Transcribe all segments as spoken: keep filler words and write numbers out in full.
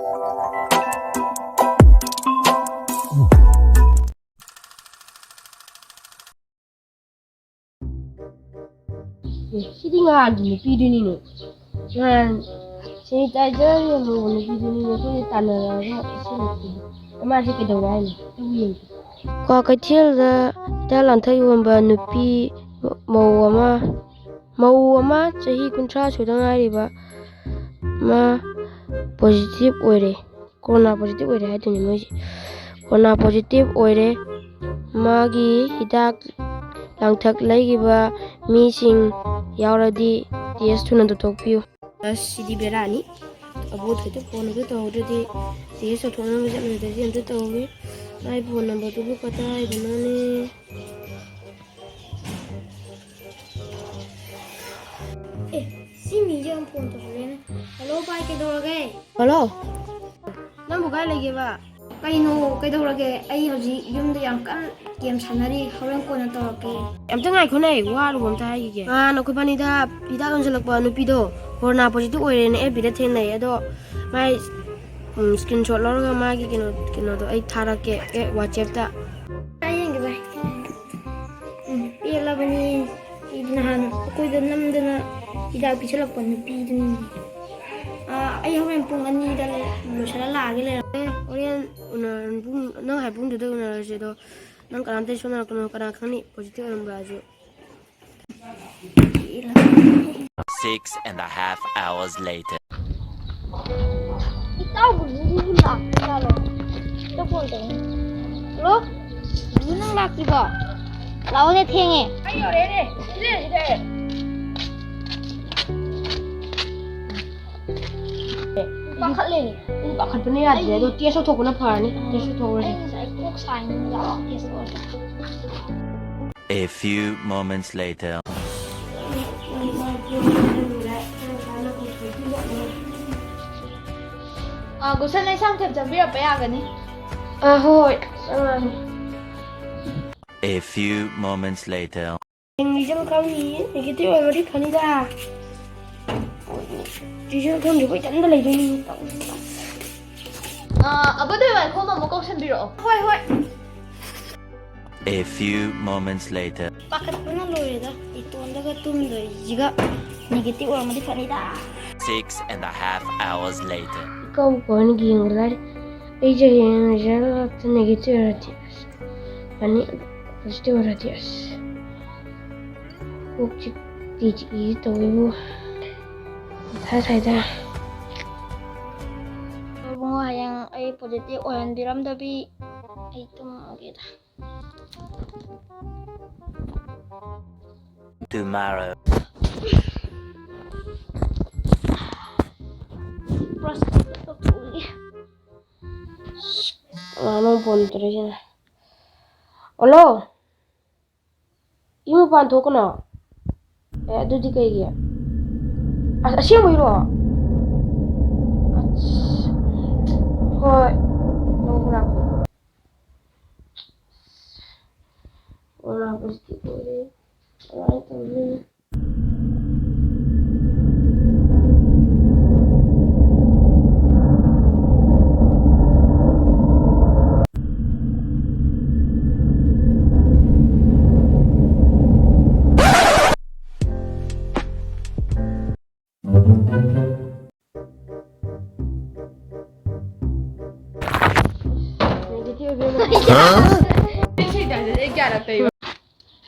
ꯑꯦ, ꯁꯤꯗꯤ ꯉꯍꯥꯟꯒꯤ ꯅꯨꯄꯤꯗꯨꯅꯤꯅꯦ꯫ ꯉꯍꯥꯟ sanitizer ꯌꯣꯟꯕ ꯅꯨꯄꯤꯗꯨꯅꯤꯅꯦ, ꯑꯩꯈꯣꯏꯅ ꯇꯥꯟꯅꯔꯒ ꯁꯤ ꯅꯨꯄꯤꯗꯣ꯫ ꯃꯥꯁꯤ ꯀꯩꯗꯧꯔꯦ ꯍꯥꯏꯅꯣ? ꯑꯗꯨꯕꯨ ꯌꯦꯡꯒꯦ꯫ ꯀ꯭ꯋꯥꯀꯩꯊꯦꯜꯗ ꯍꯤꯗꯥꯛ ꯂꯥꯡꯊꯛ ꯌꯣꯟꯕ ꯅꯨꯄꯤ ꯃꯧ ꯑꯃ, ꯃꯧ ꯑꯃ ꯆꯍꯤ ꯀꯨꯟꯊ꯭ꯔꯥ ꯁꯨꯗ ꯉꯥꯏꯔꯤꯕ ꯑꯃ positive ꯑꯣꯏꯔꯦ꯫ Corona positive ꯑꯣꯏꯔꯦ ꯍꯥꯏꯗꯣꯏꯅꯤ ꯃꯣꯏꯁꯦ꯫ Corona positive ꯑꯣꯏꯔꯦ꯫ ꯃꯥꯒꯤ ꯍꯤꯗꯥꯛ ꯂꯥꯡꯊꯛ ꯂꯩꯈꯤꯕ ꯃꯤꯁꯤꯡ ꯌꯥꯎꯔꯗꯤ test ꯊꯨꯅ ꯇꯧꯊꯣꯛꯄꯤꯌꯨ꯫ ꯑꯁ, ꯁꯤꯗꯤ ꯕꯦꯔꯥꯅꯤ꯫ ꯑꯕꯣꯛ ꯍꯦꯛꯇ phone ꯑꯗꯨ ꯇꯧꯍꯧꯗ꯭ꯔꯗꯤ test ꯇꯧꯊꯣꯛꯅꯕ ꯆꯠꯂꯨꯗ꯭ꯔꯗꯤ ꯑꯝꯇ ꯇꯧꯍꯧꯒꯦ꯫ ꯃꯥꯏ phone number ꯗꯨꯕꯨ ꯀꯗꯥꯏꯗꯅꯣꯅꯦ? ꯑꯦ, ꯁꯤ ꯃꯤꯁꯦ ꯑꯃꯨꯛ phone ꯇꯧꯁꯜꯂꯛꯑꯦꯅꯦ꯫ Hello, ꯚꯥꯏ, ꯀꯩꯗꯧꯔꯒꯦ? Hello. ꯅꯪꯕꯨ ꯀꯥꯏ ꯂꯩꯒꯦꯕ? ꯀꯩꯅꯣ, ꯀꯩꯗꯧꯔꯒꯦ? ꯑꯩ ꯍꯧꯖꯤꯛ ꯌꯨꯝꯗ ꯌꯥꯝ ꯀꯟꯅ game ꯁꯥꯟꯅꯔꯤ꯫ ꯍꯣꯔꯦꯟ ꯀꯣꯟꯅ ꯇꯧꯔꯛꯀꯦ꯫ ꯑꯝꯇ ꯉꯥꯏꯈꯣꯅꯦ, ꯋꯥ ꯑꯔꯨꯕ ꯑꯝꯇ ꯍꯥꯏꯈꯤꯒꯦ꯫ ꯅꯍꯥꯟ ꯑꯩꯈꯣꯏ ꯕꯥꯅꯤꯗ ꯍꯤꯗꯥꯛ ꯌꯣꯟꯁꯤꯜꯂꯛꯄ ꯅꯨꯄꯤꯗꯣ corona positive ꯑꯣꯏꯔꯦꯅ F B ꯗ ꯊꯦꯡꯅꯩ꯫ ꯑꯗꯣ ꯃꯥꯏ, ꯎꯝ, screenshot ꯂꯧꯔꯒ ꯃꯥꯒꯤ ꯀꯩꯅꯣ, ꯀꯩꯅꯣꯗꯣ ꯑꯩ ꯊꯥꯔꯛꯀꯦ, ꯑꯦ, WhatsApp ꯇ꯫ ꯑꯩ ꯌꯦꯡꯒꯦ, ꯚꯥꯏ꯫ ꯎꯝ, ꯄꯦꯜꯂꯕꯅꯤ꯫ ꯑꯩꯗꯤ ꯅꯍꯥꯟ ꯑꯩꯈꯣꯏꯗ ꯅꯝꯗꯅ ꯍꯤꯗꯥꯛ ꯄꯤꯁꯜꯂꯛꯄ ꯅꯨꯄꯤꯗꯨꯅꯤ꯫ ꯑꯥ, ꯑꯩ ꯍꯣꯔꯦꯟ ꯄꯨꯡ ꯑꯅꯤꯗ ꯂꯣꯏꯁꯤꯜꯂ ꯂꯥꯛꯑꯒꯦ ꯂꯩꯔꯝꯃꯦ꯫ ꯍꯣꯔꯦꯟ ꯎꯅ-, ꯄꯨꯡ, ꯅꯪ ꯍꯥꯏ ꯄꯨꯡꯗꯨꯗ ꯎꯅꯔꯁꯦ꯫ ꯑꯗꯣ ꯅꯪ ꯀꯅꯥꯝꯇ ꯁꯣꯟꯅꯔꯛꯀꯅꯣ, ꯀꯅꯥ ꯈꯪꯅꯤ positive ꯑꯣꯏꯔꯝꯕ꯭ꯔꯥꯁꯨ꯫ Six and a half hours later. ꯏꯇꯥꯎꯕꯨ ꯂꯨꯂꯨꯕꯨ ꯂꯥꯛꯇ꯭ꯔꯤꯖꯥꯠꯂꯣ? ꯑꯝꯇ phone ꯇꯧꯔꯦ꯫ Hello? ꯂꯨꯂꯨ, ꯅꯪ ꯂꯥꯛꯇ꯭ꯔꯤꯕꯣ? ꯂꯥꯛꯑꯣꯅꯦ, ꯊꯦꯡꯉꯦ꯫ ꯑꯩ ꯌꯧꯔꯛꯑꯦꯅꯦ꯫ ꯁꯤꯗ, ꯁꯤꯗ꯫ ꯄꯥꯈꯠꯂꯦꯅꯦ꯫ ꯑꯩ ꯄꯥꯈꯠꯄꯅ ꯌꯥꯗ꯭ꯔꯦ꯫ ꯑꯗꯣ test ꯇꯧꯊꯣꯛꯄꯅ ꯐꯔꯅꯤ꯫ Test ꯇꯧꯊꯣꯛꯎꯔꯁꯤ꯫ ꯑꯩ ꯉꯁꯥꯏ ꯀꯣꯛ ꯁꯥꯏꯅꯦ꯫ ꯂꯥꯛꯑꯣ, test ꯇꯧꯔꯁꯤ꯫ A few moments later. ꯑꯥ, ꯒꯨꯁꯟ, ꯑꯩ ꯁꯝ ꯈꯤꯇ ꯆꯠꯄꯤꯔꯛꯄ ꯌꯥꯒꯅꯤ? ꯑꯥ, ꯍꯣꯏ, ꯍꯣꯏ, ꯆꯪꯉꯛꯑꯒꯦ꯫ A few moments later. Result ꯈꯪꯅꯤ, negative ꯑꯣꯏꯔꯗꯤ ꯐꯅꯤꯗ꯫ Result ꯈꯪꯗ꯭ꯔꯤꯕ ꯏꯊꯟꯗ ꯂꯩꯗꯣꯏꯅꯤ꯫ ꯑꯥ, ꯑꯕꯣꯗꯣꯏ ꯋꯥꯏꯈꯣꯝ ꯑꯃꯨꯛ ꯀꯧꯁꯟꯕꯤꯔꯛꯑꯣ꯫ ꯍꯣꯏ, ꯍꯣꯏ꯫ A few moments later. ꯄꯥꯈꯠꯄꯅ ꯂꯣꯏꯔꯦꯗ, ꯏꯇꯣꯟꯗꯒ ꯇꯨꯝꯗꯣꯏꯁꯤꯒ꯫ Negative ꯑꯣꯏꯔꯝꯃꯗꯤ ꯐꯅꯤꯗ꯫ Six and a half hours later. ꯏꯀꯧ ꯀꯧꯅ ꯌꯦꯡꯕ ꯂꯥꯏꯔꯤ꯫ ꯑꯩꯁꯦ ꯍꯌꯦꯡ result ꯂꯥꯛꯇ negative ꯑꯣꯏꯔꯗꯤ ꯑꯁ ꯐꯅꯤ, positive ꯑꯣꯏꯔꯗꯤ ꯑꯁ ꯀꯣꯛ ꯆꯤꯛꯇꯤ ꯆꯤꯛꯏ ꯇꯧꯋꯤꯕꯨ꯫ ꯃꯊꯥ ꯁꯥꯏꯗ꯫ ꯏꯕꯨꯡꯉꯣ, ꯍꯌꯦꯡ ꯑꯩ positive ꯑꯣꯏꯍꯟꯕꯤꯔꯝꯗꯕꯤ ꯑꯩ ꯇꯨꯝꯃꯒꯦꯗ꯫ Tomorrow. Brush ꯇꯧꯊꯣꯛꯎꯒꯦ꯫ ꯑꯉꯥꯡ ꯐꯣꯟ ꯇꯧꯔꯛꯏꯁꯤꯅ꯫ ꯍꯜꯂꯣ꯫ ꯌꯨꯝ ꯃꯄꯥꯟ ꯊꯣꯛꯀꯅꯣ꯫ ꯑꯦ, ꯑꯗꯨꯗꯤ ꯀꯩꯒꯤ? ꯑꯁ, ꯑꯁꯦꯡꯕꯩꯔꯣ? ꯑꯁ, ꯍꯣꯏ꯫ ꯂꯧꯕ ꯂꯥꯛꯄ꯫ ꯂꯧꯕ ꯂꯥꯛꯄꯁꯤꯗꯤ ꯂꯣꯏꯔꯦ꯫ ꯀꯃꯥꯏꯅ ꯇꯧꯅꯤ?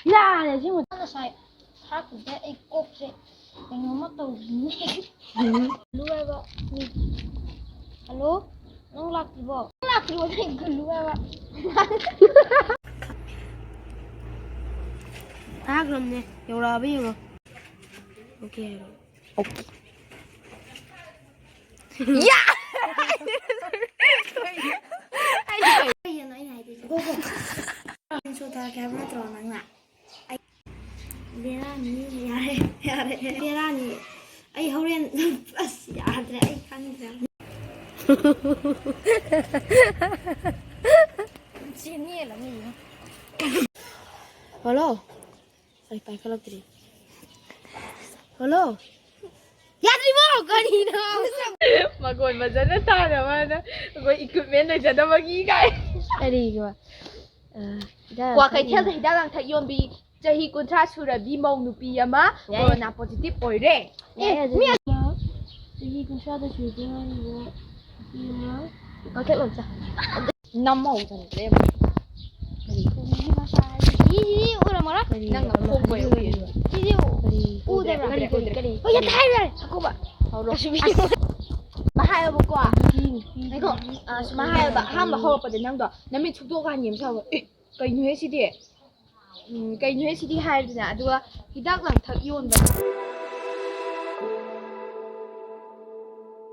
ꯌꯥꯔꯦ, ꯁꯤ ꯉꯁꯥꯏ ꯊꯥꯔꯛꯄꯁꯦ ꯑꯩ ꯀꯣꯛꯁꯦ ꯀꯩꯅꯣꯝꯃ ꯇꯧꯔꯤꯅꯦ꯫ ꯒꯨꯂꯨ ꯍꯥꯏꯕ ꯃꯤ꯫ ꯍꯜꯂꯣ? ꯅꯪ ꯂꯥꯛꯇ꯭ꯔꯤꯕꯣ? ꯅꯪ ꯂꯥꯛꯇ꯭ꯔꯤꯕꯣ? ꯅꯪ ꯒꯨꯂꯨ ꯍꯥꯏꯕ꯫ ꯊꯥꯈ꯭ꯔꯕꯅꯦ꯫ ꯌꯧꯔꯛꯑꯕ ꯌꯦꯡꯉꯣ꯫ ꯑꯣꯀꯦ ꯍꯥꯏꯔꯣ꯫ ꯑꯣꯀꯦ꯫ ꯌꯥ! ꯀꯩꯅꯣ ꯑꯩꯅ ꯍꯥꯏꯗꯣꯏꯁꯦ? GO, GO. Screenshot ꯊꯥꯔꯛꯀꯦ ꯍꯥꯏꯕ ꯅꯠꯇ꯭ꯔꯣ ꯅꯪꯅ? ꯑꯩ, ꯕꯦꯔꯥꯅꯤ, ꯌꯥꯔꯦ, ꯌꯥꯔꯦ꯫ ꯕꯦꯔꯥꯅꯤ꯫ ꯑꯩ ꯍꯣꯔꯦꯟ, ꯑꯁ, ꯌꯥꯗ꯭ꯔꯦ, ꯑꯩ ꯈꯪꯗ꯭ꯔꯦ꯫ ꯆꯦꯅꯦꯜ ꯑꯃ ꯌꯦꯡꯉꯣ꯫ ꯍꯜꯂꯣ? ꯑꯩ ꯄꯥꯏꯈꯠꯂꯛꯇ꯭ꯔꯤ꯫ ꯍꯜꯂꯣ? ꯌꯥꯗ꯭ꯔꯤꯕꯣ? ꯀꯔꯤꯅꯣ? ꯃꯈꯣꯟ ꯐꯖꯅ ꯇꯥꯅꯕ ꯍꯥꯏꯅ ꯑꯩꯈꯣꯏ ꯏꯀ꯭ꯋꯤꯞꯃꯦꯟ ꯂꯩꯖꯗꯕꯒꯤ ꯀꯥꯏ꯫ ꯀꯔꯤꯒꯤꯕ? ꯑ, ꯍꯤꯗꯥꯛ ꯀ꯭ꯋꯥꯀꯩꯊꯦꯜꯗ ꯍꯤꯗꯥꯛ ꯂꯥꯡꯊꯛ ꯌꯣꯟꯕꯤ ꯆꯍꯤ ꯀꯨꯟꯊ꯭ꯔꯥ ꯁꯨꯔꯕꯤ ꯃꯧ ꯅꯨꯄꯤ ꯑꯃ ꯌꯥꯏ. ꯀꯣꯔꯣꯅꯥ ꯄꯣꯖꯤꯇꯤꯚ ꯑꯣꯏꯔꯦ꯫ ꯌꯥꯏ, ꯑꯗꯨꯗꯤ. ꯆꯍꯤ ꯀꯨꯟꯊ꯭ꯔꯥꯗ ꯁꯨꯗ ꯉꯥꯏꯔꯤꯕ ꯅꯨꯄꯤ ꯑꯃ ꯀꯛꯊꯠꯂꯣ ꯑꯝꯇ. ꯅꯝꯍꯧꯗꯅ ꯂꯩꯔꯝꯃꯦ. ꯁꯤꯗꯤ ꯎꯔꯝꯃꯔꯣꯏ. ꯅꯪꯅ ꯈꯣꯡꯕ ꯑꯣꯏꯔꯝꯃꯦ꯫ ꯁꯤꯗꯤ ꯎꯗꯕ꯭ꯔꯥ? ꯎꯗ꯭ꯔꯦ, ꯎꯗ꯭ꯔꯦ, ꯎꯗ꯭ꯔꯦ. ꯍꯣꯏ, ꯌꯥꯝ ꯍꯥꯏꯔꯦ. ꯍꯥꯀꯨꯝꯕ. ꯍꯧꯔꯣ. ꯀꯁꯨꯕꯤ. ꯁꯨꯃꯥꯏ ꯍꯥꯏꯌꯦꯕꯀꯣ. ꯉꯥꯏꯈꯣ. ꯑ, ꯁꯨꯃꯥꯏ ꯍꯥꯏꯌꯦꯕ. ꯑꯍꯥꯟꯕ ꯍꯧꯔꯛꯄꯗ ꯅꯪꯗꯣ ꯅꯃꯤꯠ ꯁꯨꯛꯇꯣꯛꯑꯒ ꯍꯥꯟꯅ ꯌꯦꯡꯕ ꯁꯥꯕ. ꯑꯦ, ꯀꯩꯅꯣꯍꯦ ꯁꯤꯗꯤ? ꯎꯝ, ꯀꯩꯅꯣꯍꯦ ꯁꯤꯗꯤ ꯍꯥꯏꯔꯦꯗꯅ. ꯑꯗꯨꯒ ꯍꯤꯗꯥꯛ ꯂꯥꯡꯊꯛ ꯌꯣꯟꯕ